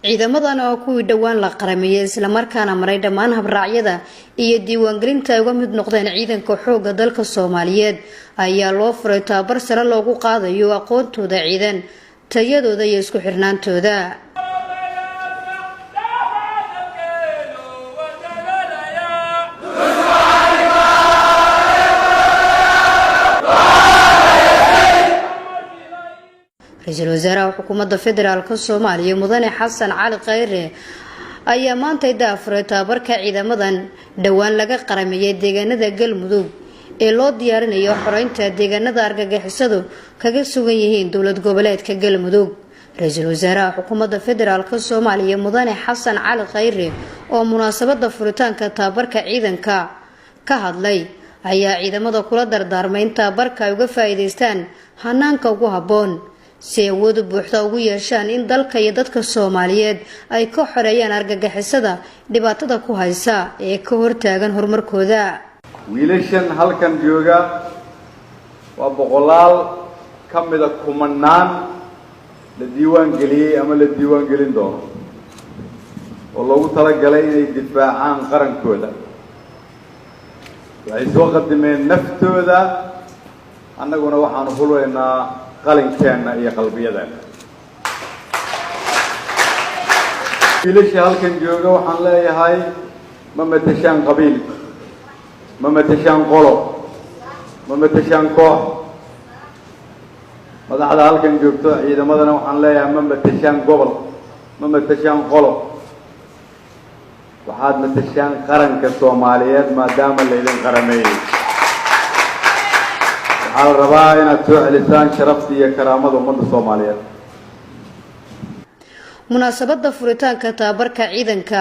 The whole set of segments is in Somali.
Ciidamadan oo kuwii dhowaan la qarameeyey, islamarkaana maray dhammaan habraacyada iyo diiwaangelinta ay uga mid noqdeen ciidanka xoogga dalka Soomaaliyeed, ayaa loo furay tababar sare loogu qaadayo aqoontooda ciidan, tayadooda iyo isku xirnaantooda. Ra-iisul wasaaraha xukuumadda federaalka Soomaaliya, Mudane Xasan Cali Khayre, ayaa maantay daafuray tababarka ciidamadan dhowaan laga qarameeyay deegaanada Galmudug ee loo diyaarinayo xoreynta deegaanada argagixisadu kaga sugan yihiin dowlad goboleedka Galmudug. Ra-iisul wasaaraha xukuumadda federaalka Soomaaliya, Mudane Xasan Cali Khayre, oo munaasabada furitaanka tababarka ciidanka ka hadlay, ayaa ciidamada kula dardaarmay in tababarka ay uga faa-iideystaan hanaanka ugu habboon, si awoodu buuxda ugu yeeshaan in dalka iyo dadka Soomaaliyeed ay ka xoreeyaan argagixisada dhibaatada ku haysa ee ka hortaagan horumarkooda. Wiilashan halkan jooga waa boqolaal ka mida kumanaan la diiwaan geliyey ama la diiwaan gelin doono oo loogu talagalay inay difaacaan qarankooda. Waxay soo qadimeen naftooda, annaguna waxaanu hulaynaa qalinkeenna iyo qalbiyadeenna. Wiilasha halkan jooga waxaan leeyahay: ma mateshaan qabiil, ma mateshaan qolo, ma mateshaan koox. Madaxda halkan joogto, ciidamadana waxaan leeyahay: ma mateshaan gobol, ma mateshaan qolo, waxaad mateshaan qaranka Soomaaliyeed. Maadaama laydin qarameeyey, waxaa la rabaa inaad soo celisaan sharafta iyo karaamada ummadda Soomaaliyeed. Munaasabada furitaanka tababarka ciidanka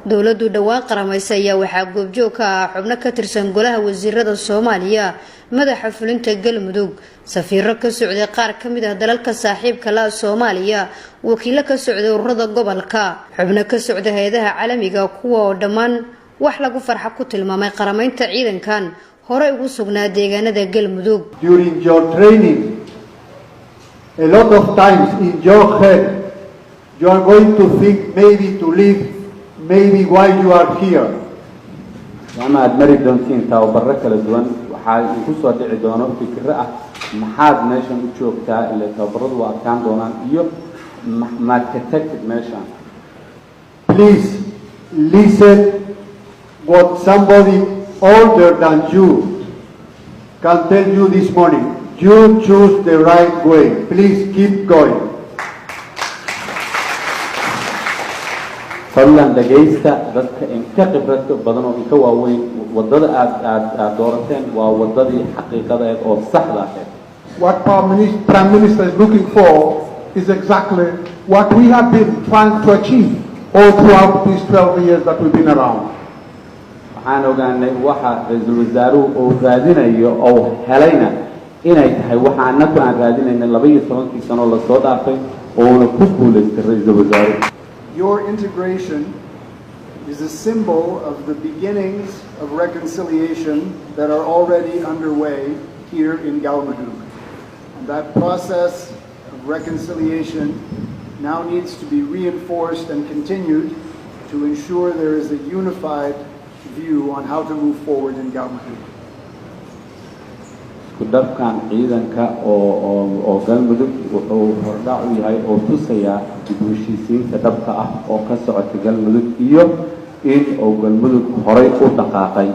dowladdu dhowaan qaramaysa ayaa waxaa goobjoog ka ah xubno ka tirsan golaha wasiirada Soomaaliya, madaxa fulinta Galmudug, safiiro ka socday qaar ka mid ah dalalka saaxiibka la Soomaaliya, wakiilo ka socday ururada gobolka, xubno ka socday hay-adaha caalamiga, kuwa oo dhammaan wax lagu farxa ku tilmaamay qaramaynta ciidankan horey ugu sugnaa deegaanada Galmudug. During your training, a lot of times in your head, you are going to think maybe to leave, maybe why you are here. Ama aada mari doontiin tababaro kala duwan, waxaa idinku soo dhici doono fikiro ah: maxaad meeshan u joogtaa? Ile tababaradu waa adkaan doonaan, iyo maad ka tagtid meeshan? Please listen what somebody older than you can tell you this morning. You choose the right way. Please keep going. Fadlan dhagaysta dadka inka khibradka badan oo inka waaweyn. Waddada aad doorateen waa waddadii xaqiiqada ahayd oo saxda ahayd. What Prime Minister is looking for is exactly what we have been trying to achieve all throughout these 12 years that we've been around. Waxaan ogaanay waxa ra-iisul wasaaruhu uu raadinayo oo helayna inay tahay waxa annagu aan raadinayna 12-kii sano lasoo dhaafay, oona ku guulaystay ra-iisul wasaaruhu. Your integration is a symbol of the beginnings of reconciliation that are already underway here in Galmudug. And that process of reconciliation now needs to be reinforced and continued to ensure there is a unified view on how to move forward in Galmudug. Isku dhafkan ciidanka oo Galmudug wuxuu hordhac u yahay oo tusayaa dib u heshiisiinta dhabka ah oo ka socota Galmudug iyo in uu Galmudug horay u dhaqaaqay.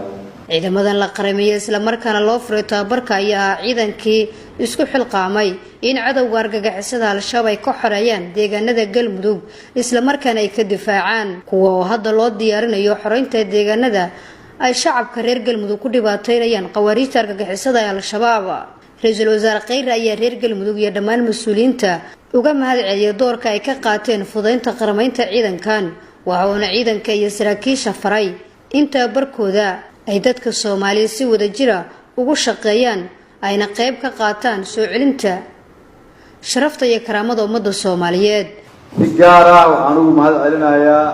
Ciidamadan la qarameeyey, islamarkaana loo furay tababarka, ayaa ah ciidankii isku xilqaamay in cadowga argagixisada Al-Shabaab ay ka xoreeyaan deegaanada Galmudug, islamarkaana ay ka difaacaan, kuwa oo hadda loo diyaarinayo xoreynta deegaanada ay shacabka reer Galmudug ku dhibaateynayaan khawaariijta argagixisada ee Al-Shabaab. Ra-iisul wasaare Kheyre ayaa reer Galmudug iyo dhammaan mas-uuliyiinta uga mahad celiyay doorka ay ka qaateen fudaynta qaramaynta ciidankan. Waxa uuna ciidanka iyo saraakiisha faray in tababarkooda ay dadka Soomaaliya si wada jira ugu shaqeeyaan, ayna qeyb ka qaataan soo celinta sharafta iyo karaamada ummadda Soomaaliyeed. Si gaar ah waxaan ugu mahad celinayaa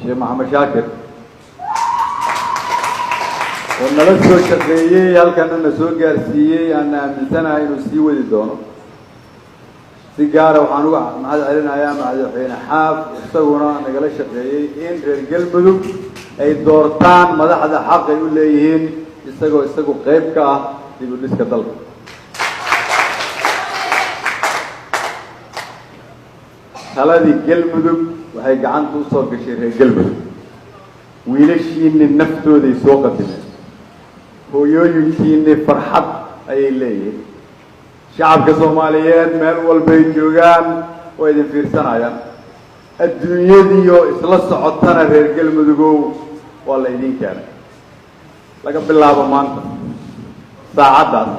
Sheekh Maxamed Shaakir oo nala soo shaqeeyey, halkana na soo gaarsiiyey, aan aaminsanahay inuu sii wadi doono. Si gaara waxaan uga mahad celinayaa Madaxweyne Xaaf, isaguna nagala shaqeeyey in reer Galmudug ay doortaan madaxda xaq ay u leeyihiin, isagoo isagu qayb ka ah dib u dhiska dalka. Taladii Galmudug waxay gacanta usoo gashay reer Galmudug. Wiilashiinni naftooday soo qadimeen, hooyooyinkiinni farxad ayay leeyihiin. Shacabka Soomaaliyeed meel walbay joogaan waa idin fiirsanayaan, adduunyadiiyo isla socotana reer Galmudugow waa la idin keenay. Laga bilaabo maanta saacaddaas.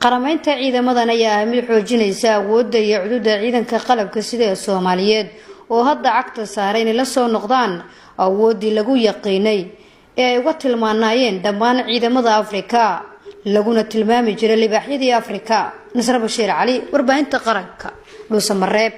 Qaramaynta ciidamadan ayaa ah mid xoojinaysa awoodda iyo cududa ciidanka qalabka sida ee Soomaaliyeed, oo hadda cagta saaray inay la soo noqdaan awooddii lagu yaqiinay ee ay uga tilmaanaayeen dhammaan ciidamada Afrika, laguna tilmaami jiray libaaxyadii Afrika. Nasre Bashiir Cali, Warbaahinta Qaranka, Dhuusamareeb.